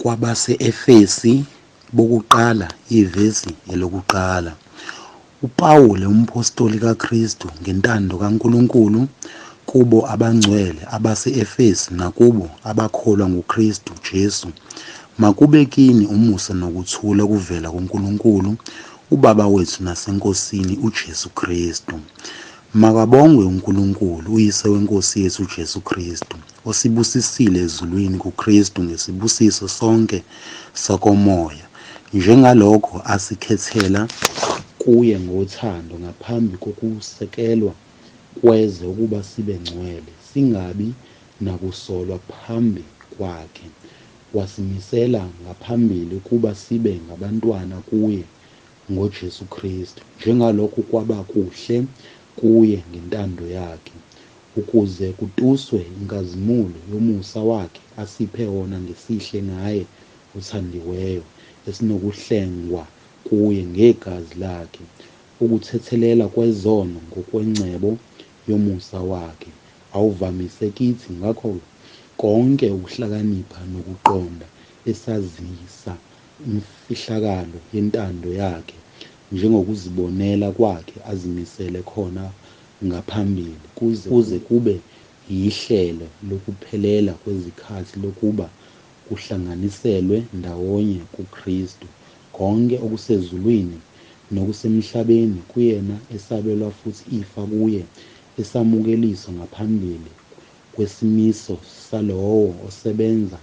Kwabase-Efesi bokuqala ivesi elokuqala. UPawule umphostoli kaKristu ngentando kaNkulunkulu kubo abangcwele abase-Efesi nakubo abakholwa nguKristu Jesu, makube kini umusa nokuthula okuvela kuNkulunkulu uBaba wethu naseNkosini uJesu Kristu. Makabongwe uNkulunkulu, uYise weNkosi yethu uJesu Kristu, osibusisile ezulwini kuKristu ngesibusiso sonke sokomoya, njengalokho asikhethela kuye ngothando ngaphambi kokusekelwa kwezwe ukuba sibe ngcwele, singabi nakusolwa phambi kwakhe. Wasimisela ngaphambili ukuba sibe ngabantwana kuye ngoJesu Kristu, njengalokho kwaba kuhle kuye ngentando yakhe, ukuze kutuswe inkazimulo yomusa wakhe asiphe wona ngesihle ngaye othandiweyo, esinokuhlengwa kuye ngegazi lakhe, ukuthethelela kwezono ngokwengcebo yomusa wakhe awuvamise kithi ngakho konke ukuhlakanipha nokuqonda, esazisa imfihlakalo yentando yakhe, njengokuzibonela kwakhe azimisele khona ngaphambili, kuze kube yihlelo lokuphelela kwezikhathi lokuba kuhlanganiselwe ndawonye kuKristu konke okusezulwini nokusemhlabeni, kuyena esabelwa futhi ifa kuye, esamukeliswa ngaphambili kwesimiso salowo osebenza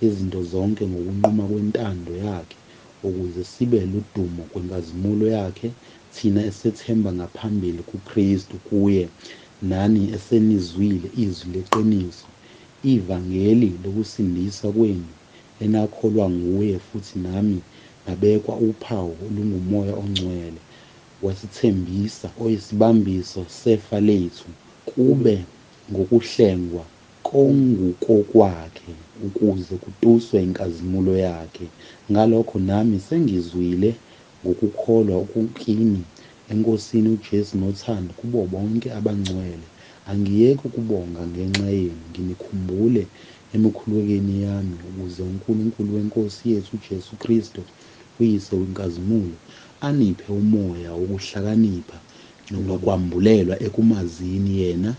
izinto zonke ngokunquma kwentando yakhe, ukuze sibe ludumo kwenkazimulo yakhe, thina esethemba ngaphambili kuKristu, kuye nani esenizwile izwi leqiniso, ivangeli lokusindiswa kwenu, enakholwa nguye futhi nami nabekwa uphawu olunguMoya oNgcwele wasithembisa, oyisibambiso sefa lethu, kube ngokuhlengwa kongukokwakhe, ukuze kutuswe inkazimulo yakhe. Ngalokho nami sengizwile ngokukholwa okukini eNkosini uJesu nothando kubo bonke abangcwele, angiyeki ukubonga ngenxa yenu, nginikhumbule emikhulekweni yami, ukuze uNkulunkulu weNkosi yethu uJesu Kristu, uYise wenkazimulo, aniphe umoya wokuhlakanipha nokwambulelwa ekumazini yena,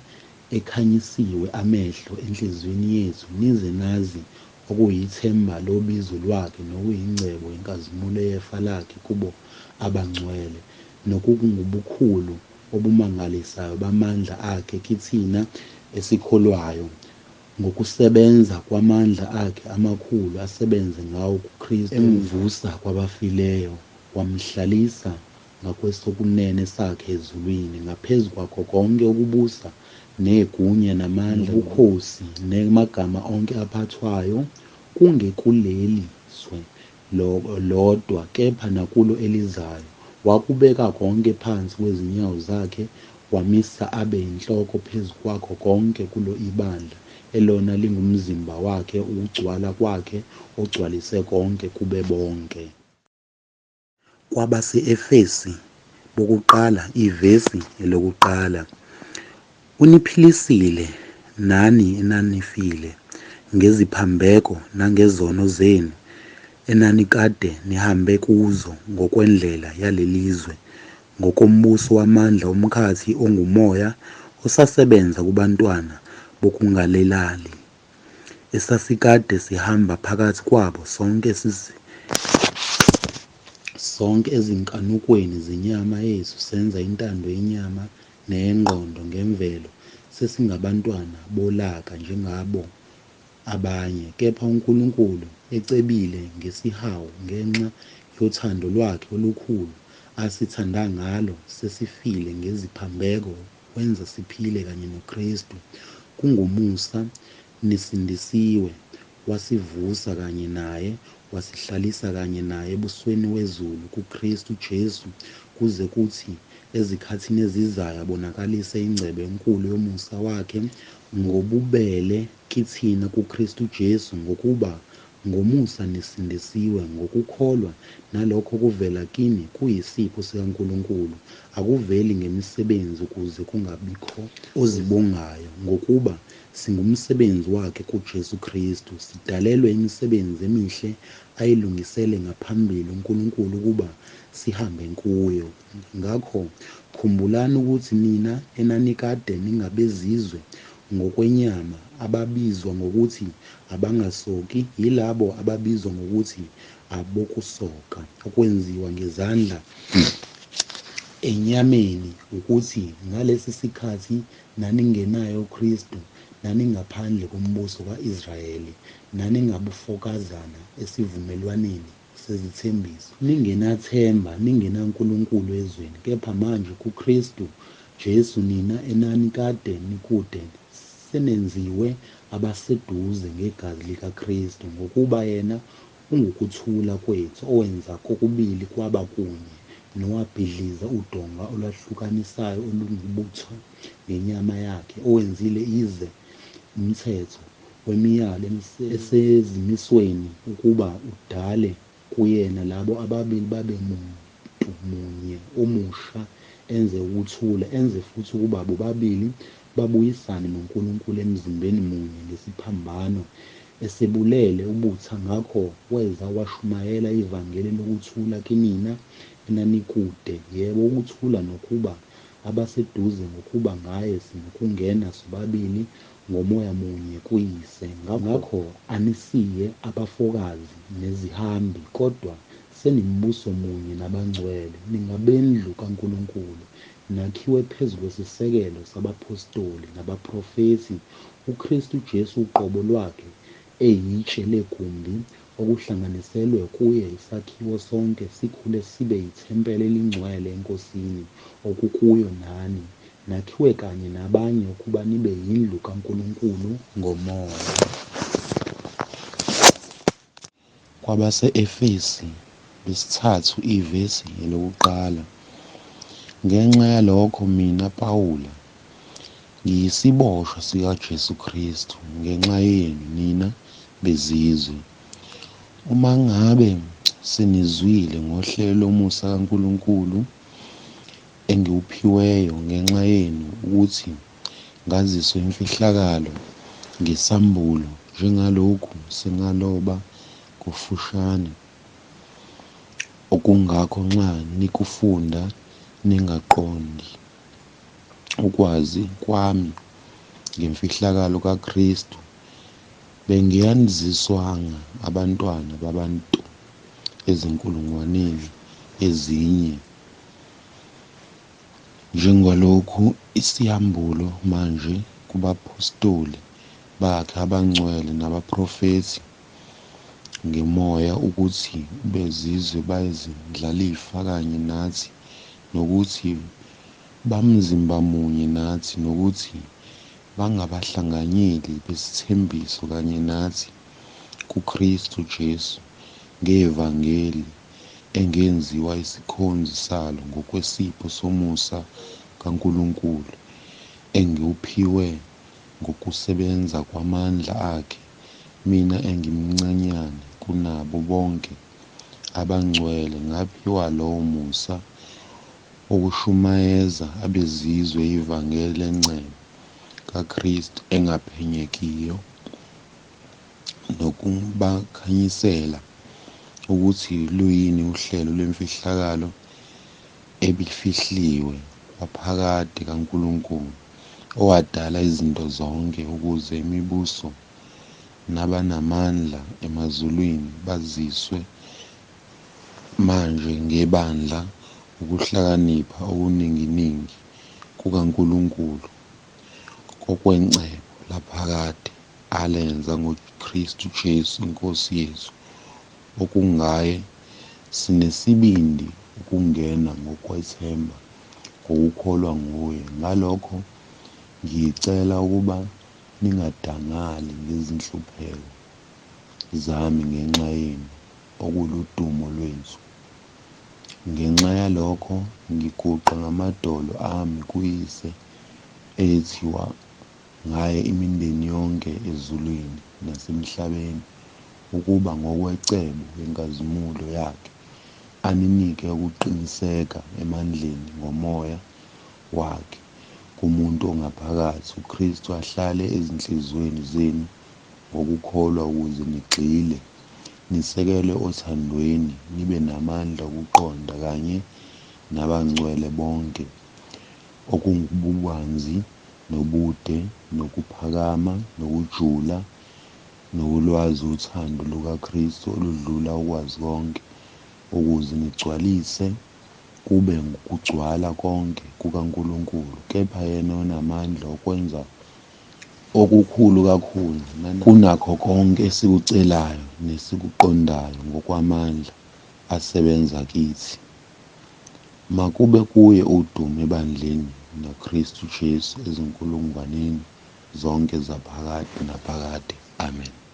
ekhanyisiwe amehlo enhliziyweni yethu, nize nazi okuyithemba lobizo lwakhe nokuyingcebo yenkazimulo yefa lakhe kubo abangcwele, nokungubukhulu obumangalisayo bamandla akhe kithina esikholwayo, ngokusebenza kwamandla akhe amakhulu asebenze ngawo kuKristu, emvusa kwabafileyo, wamhlalisa ngakwesokunene sakhe ezulwini, ngaphezu kwakho konke ukubusa negunya namandla nobukhosi namagama onke aphathwayo, kungekuleli zwe lodwa kepha nakulo elizayo. Wakubeka konke phansi kwezinyawo zakhe, wamisa abe yinhloko phezu kwakho konke kulo ibandla, elona lingumzimba wakhe, ukugcwala kwakhe ogcwalise konke kube bonke. Kwabase-Efesi bokuqala ivesi elokuqala. Uniphilisile nani enanifile ngeziphambeko nangezono zenu enanikade nihambe kuzo ngokwendlela yalelizwe, ngokombuso wamandla omkhathi ongumoya osasebenza kubantwana bokungalaleli, esasikade sihamba phakathi kwabo sonke sonke ezinkanukweni zenyama yethu, senza intando yenyama neyengqondo ngemvelo, sesingabantwana bolaka njengabo abanye. Kepha uNkulunkulu ecebile ngesihawu ngenxa yothando lwakhe olukhulu asithanda ngalo, sesifile ngeziphambeko wenza siphile kanye noKristu. Kungomusa nisindisiwe, wasivusa kanye naye, wasihlalisa kanye naye ebusweni wezulu kuKristu Jesu, kuze kuthi ezikhathini ezizayo abonakalise ingcebo enkulu yomusa wakhe ngobubele kithina kuKristu Jesu, ngokuba Ngomusa nisindisiwe ngokukholwa, nalokho kuvela kini, kuyisipho sikaNkulunkulu, akuveli ngemisebenzi, ukuze kungabikho ozibongayo. Ngokuba singumsebenzi wakhe kuJesu Kristu, sidalelwe imisebenzi emihle ayilungisele ngaphambili uNkulunkulu ukuba sihambe kuyo. Ngakho khumbulani ukuthi nina enanikade ningabezizwe ngokwenyama, ababizwa ngokuthi abangasoki yilabo ababizwa ngokuthi abokusoka, okwenziwa ngezandla enyameni, ukuthi ngalesi sikhathi naningenaye uKristu, naningaphandle kombuso ka-Israyeli, naningabufokazana esivumelwaneni sezithembiso, ningenathemba, ningenaNkulunkulu ezweni. Kepha manje kuKristu Jesu nina enanikade nikude senenziwe abaseduze ngegazi likaKristu. Ngokuba yena ungukuthula kwethu, owenza kokubili kwaba kunye, nowabhidliza udonga olwahlukanisayo olungubutha ngenyama yakhe, owenzile ize umthetho wemiyalo esezimisweni, ukuba udale kuyena labo ababili babe muntu munye omusha, enze ukuthula, enze futhi ukuba bobabili babuyisane noNkulunkulu emzimbeni munye ngesiphambano, esebulele ubutha. Ngakho weza washumayela ivangeli lokuthula kinina enanikude, yebo, ukuthula nokuba abaseduze, ngokuba ngaye sinokungena sobabili ngoMoya munye kuYise. Ngakho anisiye abafokazi nezihambi, kodwa senimbuso munye nabangcwele, ningabendlu kaNkulunkulu, nakhiwe phezu kwesisekelo sabaphostoli nabaprofethi, uKristu Jesu uqobo lwakhe eyitshe legumbi, okuhlanganiselwe kuye isakhiwo sonke sikhule sibe yithempeli elingcwele eNkosini, okukuyo nani nakhiwe kanye nabanye ukuba nibe yindlu kaNkulunkulu ngoMoya. Kwabase-Efesi lwesithathu ivesi elokuqala. Ngenxa yalokho mina Pawula ngiyisiboshwa sikaJesu Kristu ngenxa yenu nina bezizwe. Uma ngabe senizwile ngohlelo lomusa kaNkulunkulu engiwuphiweyo ngenxa yenu ukuthi ngaziswe imfihlakalo ngesambulo njengalokhu sengaloba ngofushane, okungakho nxa nikufunda ningaqondi ukwazi kwami ngemfihlakalo kaKristu, bengiyaziswanga abantwana babantu ezinkulungwaneni ezinye, njengalokhu isiyambulo manje kubaphostoli bakhe abangcwele nabaprofethi ngemoya, ukuthi ubezizwe bayizindlalifa kanye nathi, nokuthi bamzimba munye nathi, nokuthi bangabahlanganyeli besithembiso kanye nathi kuKristu Jesu ngevangeli engenziwa isikhonzi salo ngokwesipho somusa kaNkulunkulu engiwuphiwe ngokusebenza kwamandla akhe, mina engimncanyane kunabo bonke abangcwele ngaphiwa lowo musa wokushumayeza abezizwe ivangeli lengcebo kaKristu engaphenyekiyo, nokubakhanyisela ukuthi luyini uhlelo lwemfihlakalo ebifihliwe kwaphakade kaNkulunkulu, owadala izinto zonke, ukuze imibuso nabanamandla emazulwini baziswe manje ngebandla ukuhlakanipha okuninginingi kukaNkulunkulu kokwengcebo laphakade alenza ngoKristu Jesu iNkosi yethu, okungaye sinesibindi ukungena ngokwethemba ngokukholwa nguye. Ngalokho ngiyicela ukuba ningadangali ngezinhlupheko zami ngenxa yenu, okuludumo lwethu. Ngenxa yalokho ngiguqa ngamadolo ami kuYise, eyethiwa ngaye imindeni yonke ezulwini nasemhlabeni, ukuba ngokwecebo yenkazimulo yakhe aninike ukuqiniseka emandleni ngoMoya wakhe kumuntu ongaphakathi, uKristu ahlale ezinhliziyweni zenu ngokukholwa, ukuze nigxile, nisekelwe othandweni, nibe namandla okuqonda kanye nabangcwele bonke okungububanzi nobude nokuphakama nokujula nokulwazi uthando lukaKristu oludlula ukwazi konke, ukuze nigcwalise kube ngukugcwala konke kukaNkulunkulu. Kepha yena onamandla okwenza okukhulu kakhulu kunakho konke esikucelayo nesikuqondayo ngokwamandla asebenza kithi, makube kuye udumo ebandleni nakuKristu Jesu ezinkulungwaneni zonke zaphakade naphakade. Amen.